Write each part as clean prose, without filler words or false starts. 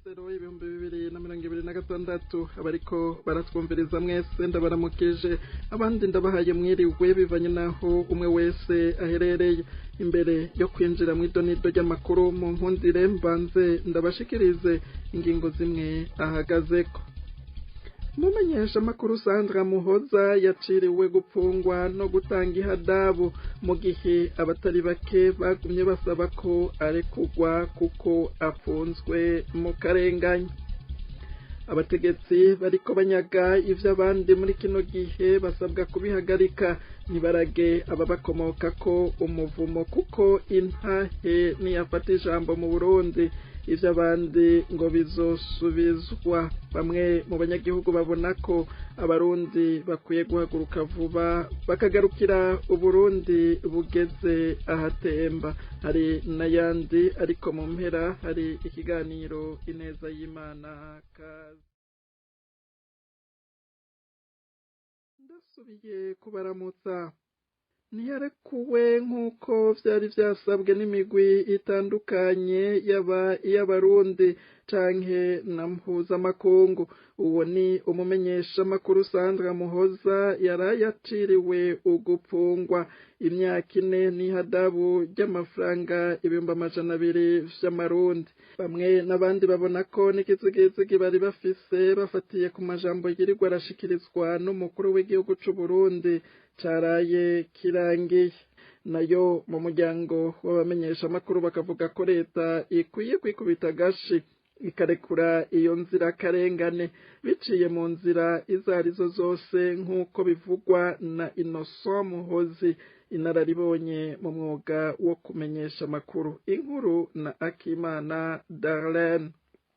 Nzero 2026. Abariko baratwumviriza mwese ndabaramukije, abandi ndabahaye mwiriwe bivanye naho umwe wese aherereye. Imbere yo kwinjira mu idonido ry'amakuru, mu nkundire mbanze ndabashikirize ingingo zimwe ahagazeko. Mumenyesha makuru Sandra Muhoza yaciriwe gupfungwa no gutanga ihadabu, mu gihe abatari bake bagumye basaba ko arekugwa kuko afunzwe mu karengane. Abategetsi bariko banyaga ivy'abandi muri kino gihe basabwa kubihagarika, ntibarage ababakomokako umuvumo, kuko intahe niyafata ijambo mu Burundi ivy'abandi ngo bizosubizwa. Bamwe mu banyagihugu babona ko Abarundi bakwiye guhaguruka vuba bakagarukira Uburundi bugeze ahatemba. Hari n'ayandi, ariko mu mpera hari ikiganiro Ineza y'Imana. Kaze, ndasubiye kubaramutsa. Ntiyarekuwe nk'uko vyari vyasabwe n'imigwi itandukanye, yaba iy'Abarundi canke na mpuzamakungu. Uwo ni umumenyeshamakuru Sandra Muhoza yarayaciriwe ugupfungwa imyaka 4 n'ihadabu ry'amafaranga 200,000 vy'amarundi. Bamwe n'abandi babona ko n'ikizigizigi bari bafise bafatiye ku majambo yirirwa arashikirizwa n'umukuru w'igihugu c'Uburundi caraye kirangiye. Nayo mu muryango w'abamenyeshamakuru bakavuga ko leta ikwiye kwikubita agashi ikarekura iyo nzira karengane biciye mu nzira izo arizo zose, nk'uko bivugwa na Innocent Muhozi, inararibonye mu mwuga wo kumenyesha amakuru. Inkuru na Akimana Darlene.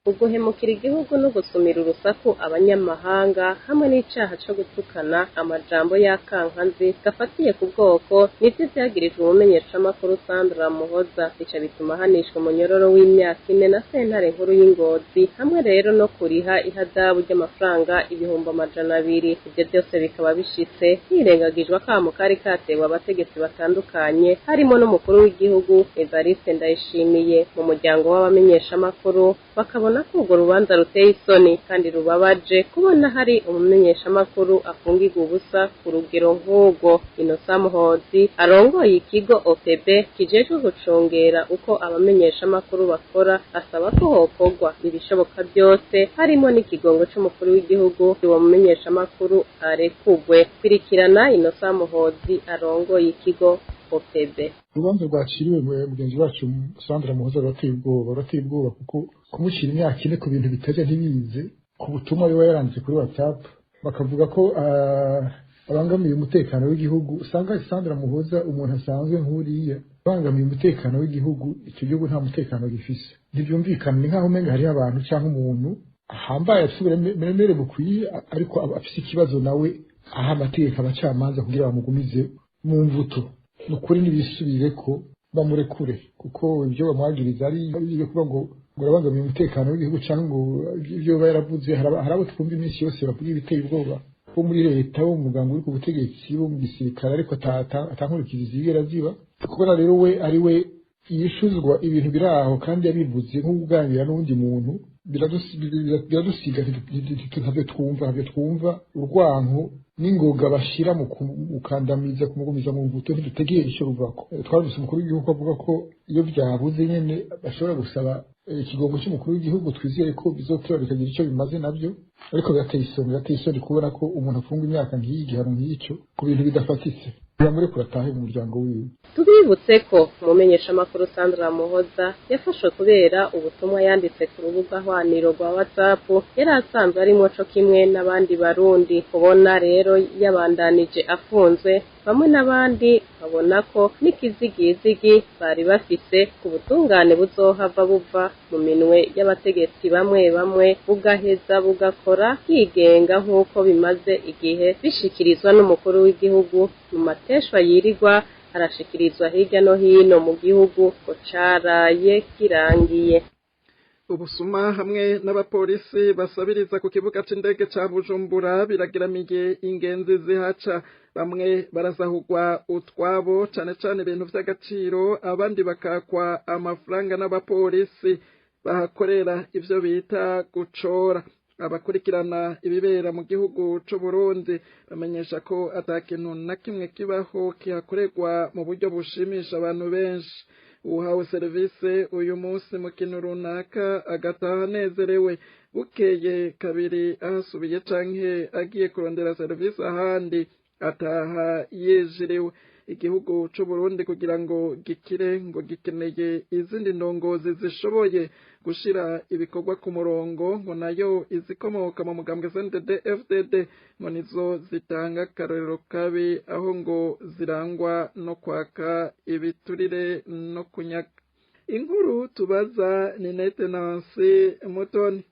Uguhemukira igihugu no gusumira urusaku abanyamahanga hamwe n'icaha co gutukana amajambo y'akankanzi gafatiye ku bwoko nivyo vyagirijwe umumenyeshamakuru Sandra Muhoza, bica bituma ahanishwa umunyororo w'imyaka 4 na sentare nkuru y'Ingozi, hamwe rero no kuriha ihadabu ry'amafaranga 200,000. Ivyo vyose bikaba bishitse hirengagijwe akamo kari katewe abategetsi batandukanye, harimo n'umukuru w'igihugu Evariste Ndayishimiye. Mu muryango w'abamenyeshamakuru bakabona ko urwo rubanza ruteye isoni kandi rubabaje kubona hari umumenyeshamakuru afungirwa ubusa ku rugero nk'urwo. Innocent Muhozi arongoye ikigo OPB kijejwe gucungera uko abamenyeshamakuru bakora, asaba ko hokorwa ibishoboka byose, harimo n'ikigongo c'umukuru w'igihugu, uwo mumenyeshamakuru arekugwe. Kurikirana Innocent Muhozi arongoye ikigo OPB. Urubanza rwaciriwe mugenzi wacu Sandra Muhoza rurateye ubwoba, rurateye ubwoba kuko kumushyira imyaka 4 ku bintu bitajya ntibize, ku butumwa biba yaranditse kuri WhatsApp, bakavuga ko abangamiye umutekano w'igihugu. Usanga Sandra Muhoza, umuntu asanzwe nk'uriya, abangamiye umutekano w'igihugu, icyo gihugu nta mutekano gifise. Ntibyumvikana, ni nk'aho umenga hariho abantu cyangwa umuntu ahambaye afise uburemere bukwiye, ariko afise ikibazo nawe aha amategeko abacamanza kugira bamugumize mu mvuto. Ni ukuri ntibisubire ko bamurekure, kuko ibyo bamwagiriza ari ibyo kuba ngo urabangamiye umutekano w'igihugu cyangwa ngo ibyo baba yaravuze. Hari abo twumva iminsi yose bavuga ibiteye ubwoba, bo muri leta, bo mu muganga uri ku butegetsi, bo mu gisirikare, ariko atankurikizi zigera ziba. Kubona rero we ari we yishuzwa ibintu biri aho kandi yabivuze nk'uganira n'undi muntu, biradusiga ntabyo twumva, ntabyo twumva. Urwanko n'ingoga bashira mu kumukandamiza, kumugumiza mu mvuto, ntidutegeye icyo ruvako. Twarumvise umukuru w'igihugu avuga ko iyo byabuze nyene bashobora gusaba ikigongo cy'umukuru w'igihugu. Twizere ko bizotora bikagira icyo bimaze nabyo, ariko birateye isoni, birateye isoni kubona ko umuntu afungwa imyaka nk'iyi, igihano nk'icyo, ku bintu bidafatitse. Bamurekure atahe mu muryango wiwe. Tubibutse ko umumenyeshamakuru Sandra Muhoza yafashwe kubera ubutumwa yanditse ku rubuga hwaniro rwa WhatsApp, yari asanzwe arimwo co kimwe n'abandi Barundi. Kubona rero yabandanije afunzwe, bamwe n'abandi babona ko n'ikizigizigi bari bafise ku butungane buzohava buva mu minwe y'abategetsi bamwe bamwe, bugaheza bugakora higenga nk'uko bimaze igihe bishikirizwa n'umukuru w'igihugu mu mateshwa yirirwa arashikirizwa hirya no hino mu gihugu ko caraye kirangiye. Ubusuma hamwe n'abapolisi basabiriza ku kibuga c'indege ca Bujumbura birageramiye ingenzi zihaca. Bamwe barasahurwa utwabo, cane cane ibintu vy'agaciro, abandi bakakwa amafaranga n'abapolisi. bahakorera ivyo bita gucora. Abakurikirana ibibera mu gihugu c'u Burundi bamenyesha ko ata kintu na kimwe kibaho kihakorerwa mu buryo bushimisha abantu benshi. Uhawe serivisi uyu munsi mu kintu runaka agataha anezerewe, bukeye kabiri ahasubiye canke agiye kurondera serivisi ahandi ataha yijiriwe. Igihugu c'u Burundi kugira ngo gikire ngo gikeneye izindi ndongozi zishoboye gushira ibikorwa ku murongo, ngo nayo izikomoka mu mugambwe CNDD FDD ngo nizo zitanga akarorero kabi, aho ngo zirangwa no kwaka ibiturire no kunyaga. Inkuru tubaza ni Nete Nancy Mutoni.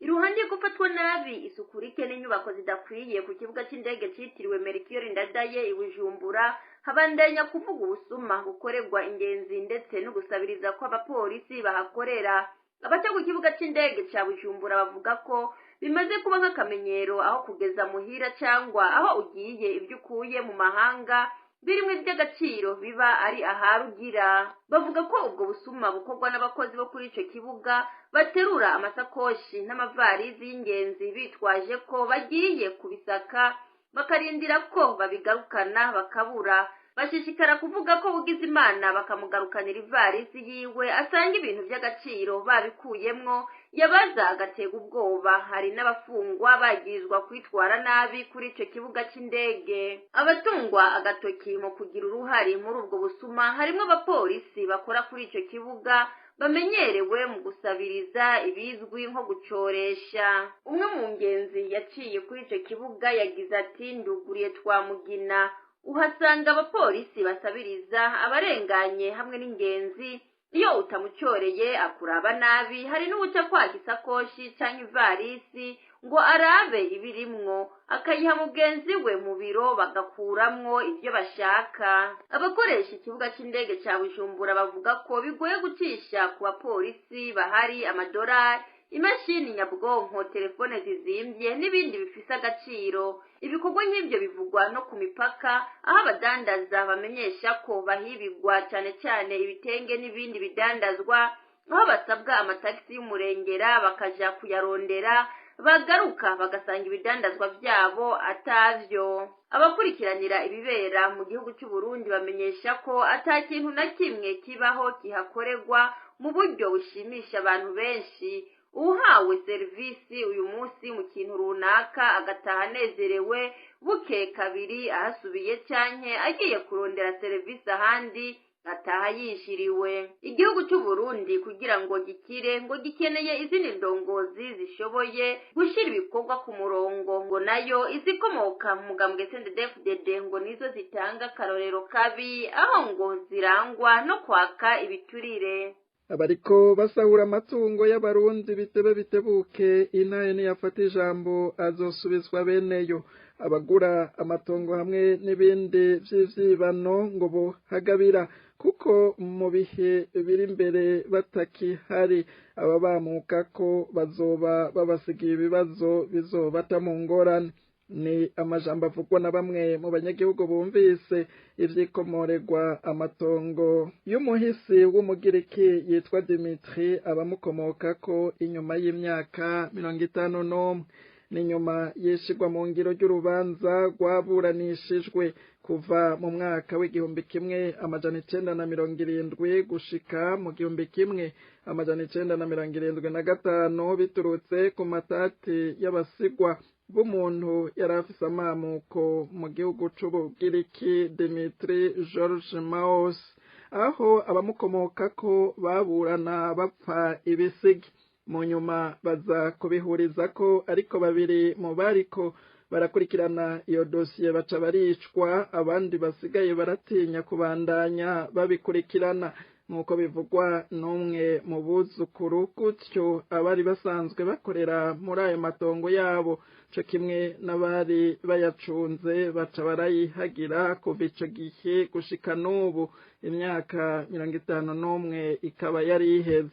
Iruhande yo gufatwa nabi, isuku rike n'inyubako zidakwiye ku kibuga c'indege citiriwe Melchior Ndadaye i Bujumbura, habandanya kuvuga ubusuma bukorerwa ingenzi ndetse no gusabiriza kw'abapolisi bahakorera. Abaca ku kibuga c'indege ca Bujumbura bavuga ko bimaze kuba nk'akamenyero, aho kugeza muhira cyangwa aho ugiye ibyo ukuye mu mahanga birimo iby'agaciro biba ari aharugira. Bavuga ko ubwo busuma bukorwa n'abakozi bo kuri ico kibuga baterura amasakoshi n'amavarizi y'ingenzi bitwaje ko bagiye kubisaka, bakarindira ko babigarukana bakabura. Bashishikara kuvuga ko ugize Imana bakamugarukanira ivarisi yiwe asanga ibintu by'agaciro babikuyemwo, yabaza agatega ubwoba. Hari n'abafungwa bagirizwa kwitwara nabi kuri ico kibuga c'indege. Abatungwa agatoki mu kugira uruhare muri ubwo busuma harimwo abapolisi bakora kuri ico kibuga bamenyerewe mu gusabiriza ibizwi nko gucoresha. Umwe mu ngenzi yaciye kuri ico kibuga yagize ati: "Nduguriye twamugina, uhasanga abapolisi basabiriza abarenganye hamwe n'ingenzi, iyo utamucyoreye akuraba nabi. Hari n'uwuca kwaka isakoshi canke ivarisi ngo arabe ibirimwo, akayiha mugenzi we mu biro bagakuramwo ibyo bashaka." Abakoresha ikibuga c'indege ca Bujumbura bavuga ko bigoye gucisha ku bapolisi bahari amadorari, imashini nyabwonko, telefone zizimbye n'ibindi bifise agaciro. Ibikorwa nk'ibyo bivugwa no ku mipaka, aho abadandaza bamenyesha ko bahibigwa cyane cyane ibitenge n'ibindi bidandazwa, aho basabwa amatagisi y'umurengera bakaja kuyarondera, bagaruka bagasanga ibidandazwa byabo atavyo. Abakurikiranira ibibera mu gihugu cy'u Burundi bamenyesha ko ata kintu na kimwe kibaho kihakorerwa mu buryo bushimisha abantu benshi. Uhawe serivisi uyu munsi mu kintu runaka agataha anezerewe, buke kabiri ahasubiye canke agiye kurondera serivisi ahandi ataha yishiriwe. Igihugu cy'u Burundi kugira ngo gikire ngo gikeneye izindi ndongozi zishoboye gushyira ibikorwa ku murongo, ngo nayo izikomoka mu mugambwe CNDD-FDD ngo nizo zitanga akarorero kabi, aho ngo zirangwa no kwaka ibiturire. Abariko basahura amatungo y'abarundi bitebe bitebuke, intahe niyafata ijambo azosubizwa beneyo. Abagura amatongo hamwe n'ibindi vy'ivyibano ngo bohagabira, kuko mu bihe biri imbere batakihari ababamuka ko bazoba babasigiye ibibazo bizobata mu ngorane. Ni amajambo avugwa na bamwe mu banyagihugu bumvise ivyikomorerwa amatongo y'umuhisi w'umugiriki yitwa Dimitri abamukomokako inyuma y'imyaka 51. Ni nyuma yishigwa mu ngiro ry'urubanza rwaburanishijwe kuva mu mwaka w'1970 gushika mu 1975, biturutse ku matati y'abasigwa b'umuntu yari afise amamuko mu gihugu c'Ubugiriki Dimitri George Maos, aho abamukomokako baburana bapfa ibisigi. Mu nyuma baza kubihurizako, ariko babiri mu bariko barakurikirana iyo dosiye baca baricwa, abandi basigaye baratinya kubandanya babikurikirana, nk'uko bivugwa n'umwe mu buzukuru. Gutyo abari basanzwe bakorera muri ayo matongo yabo co kimwe n'abari bayacunze baca barayihagira kuva ico gihe gushika n'ubu, imyaka 51 ikaba yari iheze.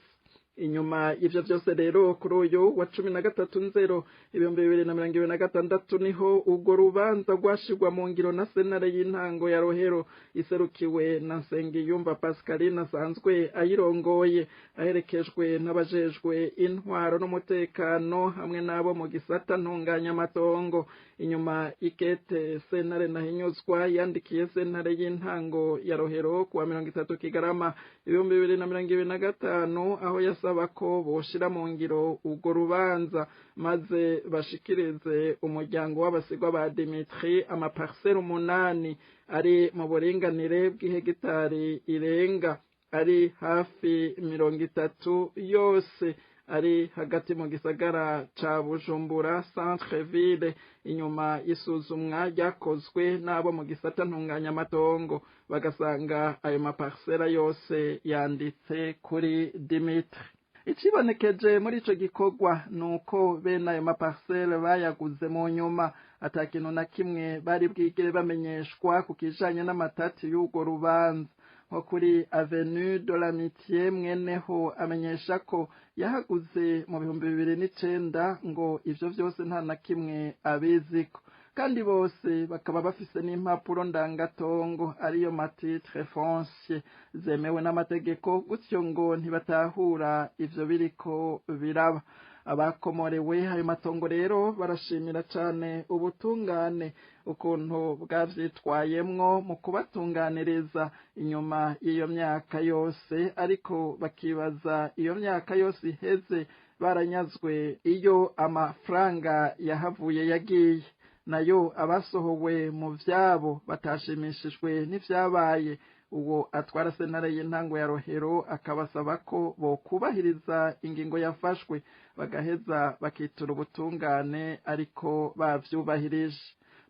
Inyuma y'ivyo vyose rero, kuri uyu wa 13/0/2026 niho urwo rubanza rwashirwa mu ngiro na sentare y'intango ya Rohero, iserukiwe na Nsengiyumva Pascaline asanzwe ayirongoye, aherekejwe n'abajejwe intwaro n'umutekano hamwe n'abo mu gisata ntunganyamatongo. Inyuma ikete sentare Ntahinyuzwa yandikiye sentare y'intango ya Rohero kuwa 30 Kigarama 2025, aho yasaba ko boshira mu ngiro urwo rubanza maze bashikirize umuryango w'abasigwa ba Dimitri amaparcelle 8 ari mu buringanire bw'ihegitari irenga ari hafi 30, yose ari hagati mu gisagara ca Bujumbura, centre ville. Inyuma y'isuzumwa ryakozwe n'abo mu gisata ntunganyamatongo, bagasanga ayo maparcelle yose yanditse kuri Dimitri. Icibonekeje muri ico gikorwa nuko bene ayo maparcelle bayaguze mu nyuma, ata kintu na kimwe bari bwigere bamenyeshwa ku kijanye n'amatati y'urwo rubanza. Nko kuri Avenue de l'Amitié, mweneho amenyesha ko yahaguze mu 2009, ngo ivyo vyose nta na kimwe abiziko, kandi bose bakaba bafise n'impapuro ndangatongo, ariyo matitre foncier zemewe n'amategeko. Gutyo ngo ntibatahura ivyo biriko biraba. Abakomorewe ayo matongo rero barashimira cane ubutungane ukuntu bwavyitwayemwo mu kubatunganiriza inyuma y'iyo myaka yose, ariko bakibaza iyo myaka yose iheze baranyazwe iyo amafaranga yahavuye yagiye. Nayo abasohowe mu vyabo batashimishijwe n'ivyabaye, uwo atwara sentare y'intango ya Rohero akabasaba ko bokubahiriza ingingo yafashwe, bagaheza bakitura ubutungane ariko bavyubahirije.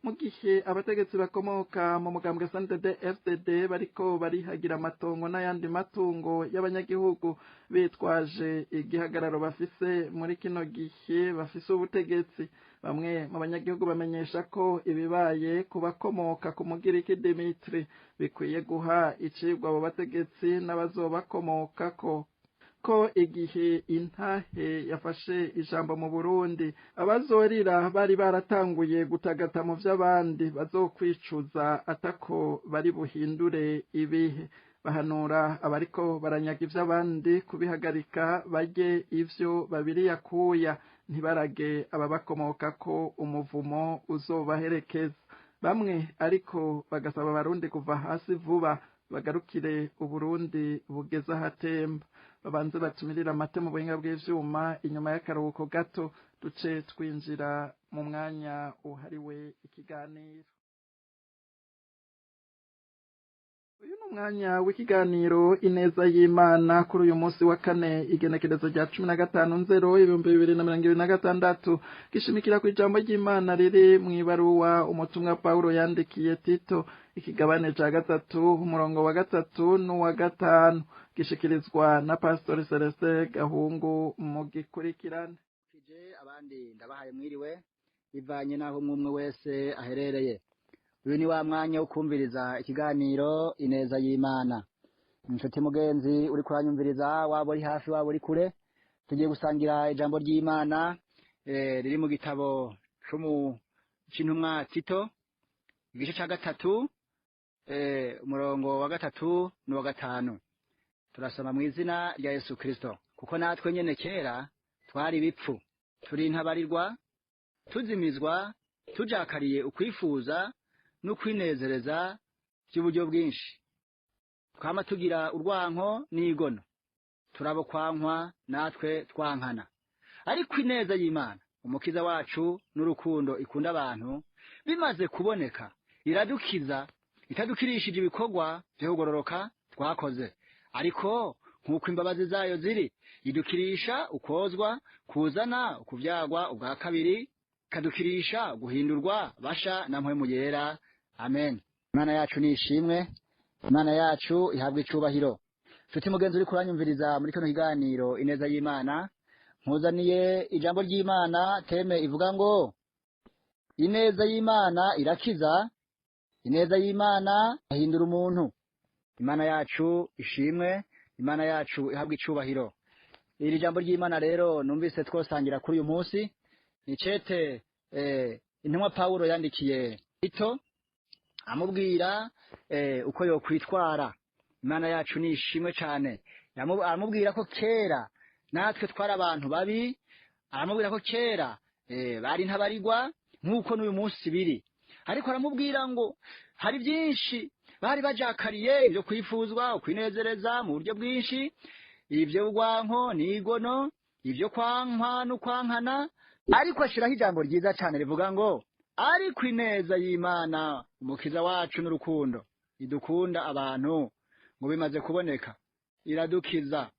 Mu gihe abategetsi bakomoka mu mugambwe CNDD FDD bariko barihagira amatongo n'ayandi matungo y'abanyagihugu bitwaje igihagararo bafise muri kino gihe bafise ubutegetsi, bamwe mu banyagihugu bamenyesha ko ibibaye ku bakomoka ku Mugiriki Dimitri bikwiye guha icigwa abo bategetsi n'abazobakomokako, ko igihe intahe yafashe ijambo mu Burundi, abazorira bari baratanguye gutagata mu vy'abandi bazokwicuza atako bari buhindure ibihe. Bahanura abariko baranyaga ivy'abandi kubihagarika, barye ivyo babiriyakuya, ntibarage ababakomokako umuvumo uzobaherekeza. Bamwe ariko bagasaba Abarundi kuva hasi vuba bagarukire Uburundi bugeze ahatemba. Babanze batumirira amate mu buhinga bw'ivyuma. Inyuma y'akaruhuko gato duce twinjira mu mwanya uhariwe ikiganiro. Uyu ni umwanya w'ikiganiro Ineza y'Imana. Kuri uyu munsi wa kane, igenekerezo rya 15/0/2026, gishimikira ku ijambo ry'Imana riri mu ibaruwa umutumwa Pawulo yandikiye Tito, ikigabane ca 3, umurongo wa 3 n'uwa 5. Gishikirizwa na Pastor Celestin Gahungu. Mu gikurikirane. Abandi ndabahaye mwiriwe bivanye n'aho umwe wese aherereye. Uyu ni wa mwanya wo kumviriza ikiganiro Ineza y'Imana. Inshuti mugenzi uri kuranyumviriza, waba uri hafi waba uri kure, tugiye gusangira ijambo ry'Imana riri mu gitabo c'intumwa Tito, igice ca 3, umurongo wa 3 n'uwa 5. Turasoma mu izina rya Yesu Kristo. Kuko natwe nyene kera twari bipfu, turi intabarirwa, tuzimizwa, tujakariye ukwifuza n'ukwinezereza by'uburyo bwinshi, twama tugira urwanko n'igono, turabo kwankwa natwe twankana. Ariko ineza y'Imana umukiza wacu n'urukundo ikunda abantu bimaze kuboneka, iradukiza, itadukirishije ibikorwa byo kugororoka twakoze, ariko nk'uko imbabazi zayo ziri, idukirisha ukozwa kuzana ukuvyagwa ubwa kabiri, ikadukirisha guhindurwa basha na Mpwemu Yera. Amen. Imana yacu ni ishimwe, Imana yacu ihabwa icubahiro. Nshuti mugenzi uri kuranyumviriza muri kino kiganiro Ineza y'Imana, nkuzaniye ijambo ry'Imana, thème ivuga ngo ineza y'Imana irakiza, ineza y'Imana ihindura umuntu. Imana yacu ishimwe, Imana yacu ihabwa icubahiro. Iri jambo ry'Imana rero numvise twosangira kuri uyu munsi ni cete intumwa Pawulo yandikiye Tito amubwira uko yokwitwara. Imana yacu ni ishimwe cane. Aramubwira ko kera natwe twari abantu babi, aramubwira ko kera bari ntabarigwa nk'uko n'uyu munsi biri, ariko aramubwira ngo hari byinshi bari bajakariye, ibyo kwifuzwa, ukwinezereza mu buryo bwinshi, ibyo rwanko n'igono, ibyo kwankwa no kwankana. Ariko ashiraho ijambo ryiza cane rivuga ngo ariko ineza y'Imana umukiza wacu n'urukundo idukunda abantu ngo bimaze kuboneka iradukiza.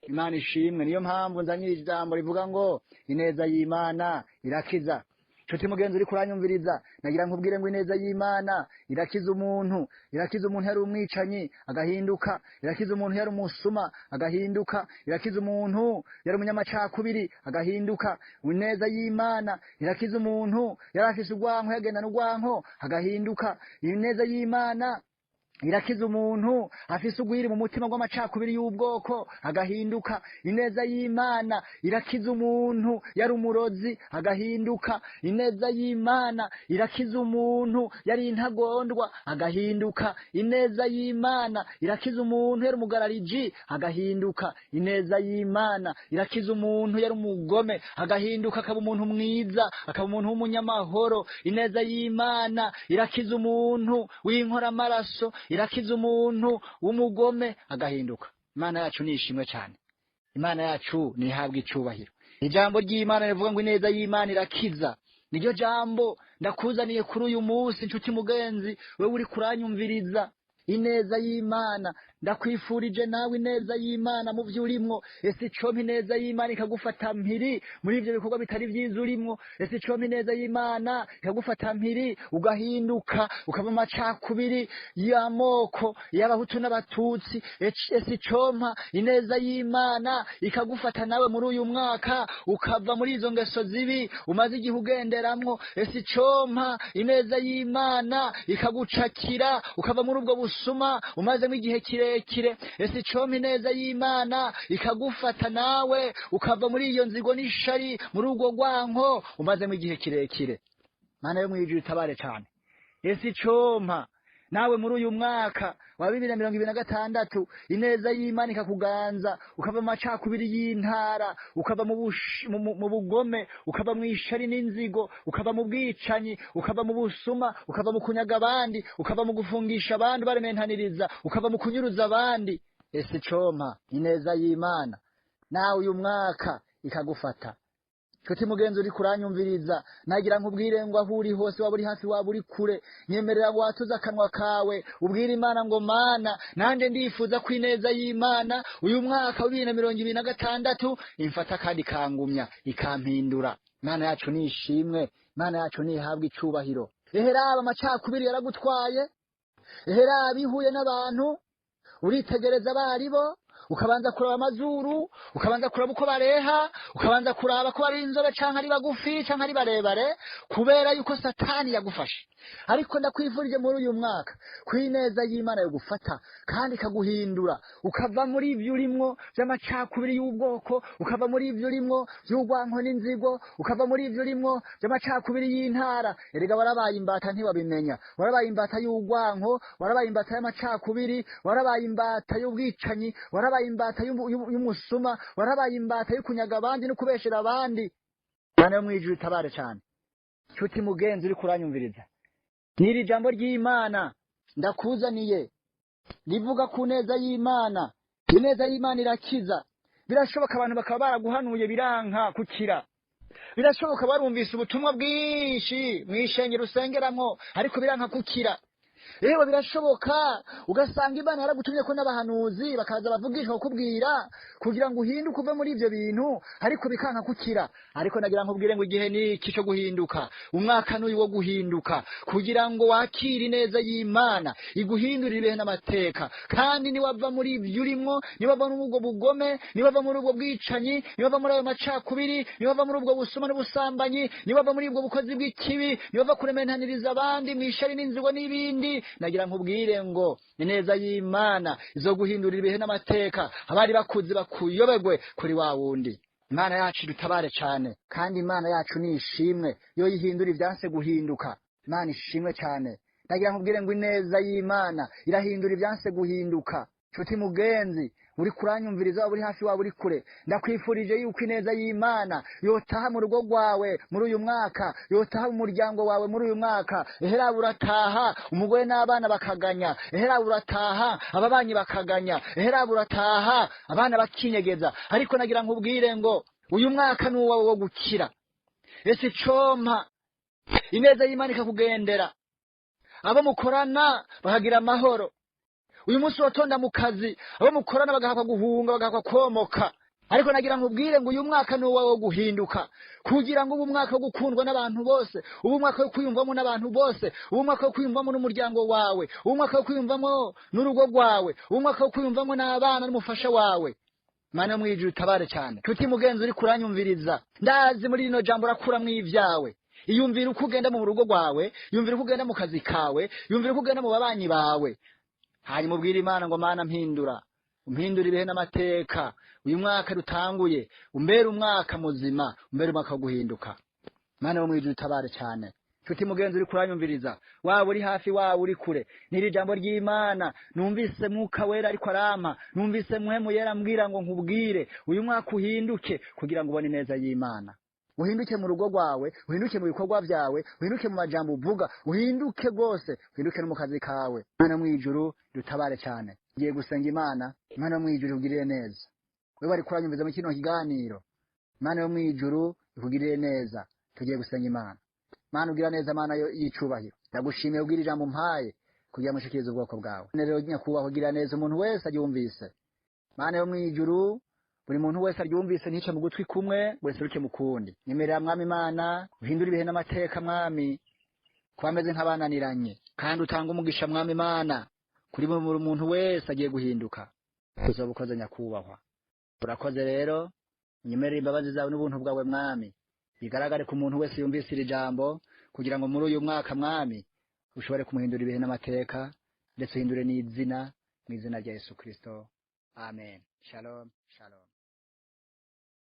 Imana ishimwe. Niyo mpamvu nzanye ijambo rivuga ngo ineza y'Imana irakiza. Nshuti mugenzi uri kuranyumviriza, nagira nkubwire ngo ineza y'Imana irakiza umuntu, irakiza umuntu yari umwicanyi agahinduka, irakiza umuntu yari umusuma agahinduka, irakiza umuntu yari umunyamacakubiri agahinduka. Ineza y'Imana irakiza umuntu yari afise urwanko yagendana urwanko agahinduka. Ineza y'Imana irakiza umuntu afise ugwiri mu mutima gw'amacakubiri y'ubwoko agahinduka. Ineza y'Imana irakiza umuntu yari umurozi agahinduka. Ineza y'Imana irakiza umuntu yari intagondwa agahinduka. Ineza y'Imana irakiza umuntu yari umugarariji agahinduka. Ineza y'Imana irakiza umuntu yari umugome agahinduka, akaba umuntu mwiza, akaba umuntu w'umunyamahoro. Ineza y'Imana irakiza umuntu w'inkoramaraso, irakiza umuntu w'umugome agahinduka. Imana yacu ni ishimwe cyane, Imana yacu nihabwe icubahiro. Ijambo ry'Imana rivuga ngo ineza y'Imana irakiza, niryo jambo ndakuzaniye kuri uyu munsi. Nshuti mugenzi wewe uri kuranyumviriza, ineza y'Imana ndakwifurije nawe ineza y'Imana mu vyo urimwo. Ese icompa ineza y'Imana ikagufata mpiri muri ivyo bikorwa bitari vyiza urimwo? Ese icompa ineza y'Imana ikagufata mpiri ugahinduka ukava mu macakubiri y'amoko y'abahutu n'abatutsi? Ese icompa ineza y'Imana ikagufata nawe muri uyu mwaka ukava muri izo ngeso zibi umaze igihe ugenderamwo? Ese icompa ineza y'Imana ikagucakira ukava muri ubwo busuma umazemo igihe kirekire? Ese icompa ineza y'Imana ikagufata nawe ukava muri iyo nzigo n'ishari, muri ubwo rwanko umazemo igihe kirekire? Mana yo mwijuru itabare cane. Ese icompa nawe muri uyu mwaka wa 2026 ineza y'Imana ikakuganza ukava mu macakubiri y'intara, ukava mu bugome, ukava mu ishari n'inzigo, ukava mu bwicanyi, ukava mu busuma, ukava mu kunyaga abandi, ukava mu gufungisha abandi barementaniriza, ukava mu kunyuruza abandi? Ese icompa ineza y'Imana nawe uyu mwaka ikagufata? Nshuti mugenzi uri kuranyumviriza, nagira nkubwire ngo aho uri hose, waba uri hafi waba uri kure, nyemerera watuze akanwa kawe ubwire Imana ngo Mana, nanje ndifuza ko ineza y'Imana uyu mwaka wa 2026 imfata kandi ikangumya ikampindura. Imana yacu ni ishimwe, Imana yacu nihabwe icubahiro. Eheraba amacakubiri yaragutwaye, eheraba ihuye n'abantu uritegereza abaribo, ukabanza kuraba amazuru, ukabanza kuraba uko bareha, ukabanza kuraba ko ari inzobe canke ari bagufi canke ari barebare, kubera yuko Satani yagufashe. Ariko ndakwifurije muri uyu mwaka ko ineza y'Imana yogufata kandi ikaguhindura, ukava muri ivyo urimwo vy'amacakubiri y'ubwoko, ukava muri ivyo urimwo vy'urwanko n'inzigo, ukava muri ivyo urimwo vy'amacakubiri y'intara. Erega warabaye imbata ntiwabimenya, warabaye imbata y'urwanko, warabaye imbata y'amacakubiri, warabaye imbata y'ubwicanyi, warabaye imbata y'umusuma, warabaye imbata yo kunyaga abandi no kubeshera abandi. Imana yo mwijuru itabare cane. Nshuti mugenzi uri kuranyumviriza, niri jambo ry'Imana ndakuzaniye rivuga ku neza y'Imana. Ineza y'Imana irakiza. Birashoboka abantu bakaba baraguhanuye biranka kukira, birashoboka barumvise ubutumwa bwinshi mw'ishengero usengeramwo ariko biranka kukira. Ewe birashoboka ugasanga Imana yaragutumye ko n'abahanuzi bakaza bavugishwa kukubwira kugira ngo uhinduke uve muri ivyo bintu, ariko bikanka kukira. Ariko nagira nkubwire ngo igihe ni iki cyo guhinduka, umwaka n'uyu wo guhinduka, kugira ngo wakire ineza y'Imana iguhindurire ibihe n'amateka. Kandi niwava muri ivyo urimwo, niwava muri ubwo bugome, niwava muri ubwo bwicanyi, niwava muri ayo macakubiri, niwava muri ubwo busuma n'ubusambanyi, niwava muri ubwo bukozi bw'ikibi, niwava kurementaniriza abandi mw'ishari n'inzigo n'ibindi, wundi. Nagira nkubwire ngo ineza y'Imana izoguhindurira ibihe n'amateka, abari bakuzi bakuyoberwe kuri wa wundi. Imana yacu idutabare cane, kandi Imana yacu ni ishimwe, yo yihindura ivyanse guhinduka. Imana ishimwe cane. Nagira nkubwire ngo ineza y'Imana irahindura ivyanse guhinduka. Nshuti mugenzi uri kuranyumviriza, waba uri hafi waba uri kure, ndakwifurije yuko ineza y'Imana yotaha mu rugo rwawe muri uyu mwaka, yotaha mu muryango wawe muri uyu mwaka. Ehera urataha umugore n'abana bakaganya, ehera urataha ababanyi bakaganya, ehera urataha abana bakinyegeza. Ariko nagira nkubwire ngo uyu mwaka ni uwawe wo gukira. Ese icompa ineza y'Imana ikakugendera, abo mukorana bakagira amahoro. Uyu munsi watonda mu kazi, abo mukorana bagahakwa guhunga, bagahakwa komoka. Ariko nagira nkubwire ngo uyu mwaka ni uwawe wo guhinduka, kugira ngo ube umwaka wo gukundwa n'abantu bose, ube umwaka wo kwiyumvamo n'abantu bose, ube umwaka wo kwiyumvamo n'umuryango wawe, ube umwaka wo kwiyumvamo n'urugo rwawe, ube umwaka wo kwiyumvamo n'abana n'umufasha wawe. Mana yo mwijuru utabare cyane. Nshuti mugenzi uri kuranyumviriza, ndazi muri rino jambo urakuramwo ivyawe. Iyumvira uko ugenda mu rugo rwawe, yumvira uko ugenda mu kazi kawe, yumvira uko ugenda mu babanyi bawe. Hanyuma ubwire Imana ngo Mana mpindura, umpindure ibihe n'amateka. Uyu mwaka dutanguye umbere umwaka muzima, umbere umwaka wo guhinduka. Mana wo mwijuru utabare cyane. Nshuti mugenzi uri kuranyumviriza, waba uri hafi waba uri kure, n'iri jambo ry'Imana numvise Mwuka Wera ariko arampa, numvise Mpwemu Yera ambwira ngo nkubwire uyu mwaka uhinduke kugira ngo ubone ineza y'Imana. Uhinduke mu rugo rwawe, uhinduke mu bikorwa vyawe, uhinduke mu majambo uvuga, uhinduke rwose, uhinduke no mu kazi kawe. Mana mwijuru dutabare cyane. Ngiye gusenga Imana, Imana yo mwijuru ikugirire neza. Wewe wari kuranyumviza mu kino kiganiro, Imana yo mwijuru ikugirire neza. Tugiye gusenga Imana. Mana ugira neza, Mana y'icubahiro, ndagushimiye ubwira ijambo umpaye kugira ngo nshikirize ubwoko bwawe. Rero nyakubahwa ugira neza, umuntu wese aryumvise. Mana yo mwijuru, buri muntu wese aryumvise ntice mu gutwi kumwe ngo riseruke mu kundi. Nyemerera Mwami Imana uhindure ibihe n'amateka Mwami, kuba ameze nk'abananiranye, kandi utanga umugisha Mwami Imana kuri buri muntu wese agiye guhinduka. Uzoba ukoze nyakubahwa. Urakoze rero, unyemerere imbabazi zawe n'ubuntu bwawe Mwami, bigaragare ku muntu wese yumvise iri jambo, kugira ngo muri uyu mwaka Mwami ushobore kumuhindura ibihe n'amateka, ndetse uhindure n'izina, mu izina rya Yesu Kristo. Amen. Shalom, shalom.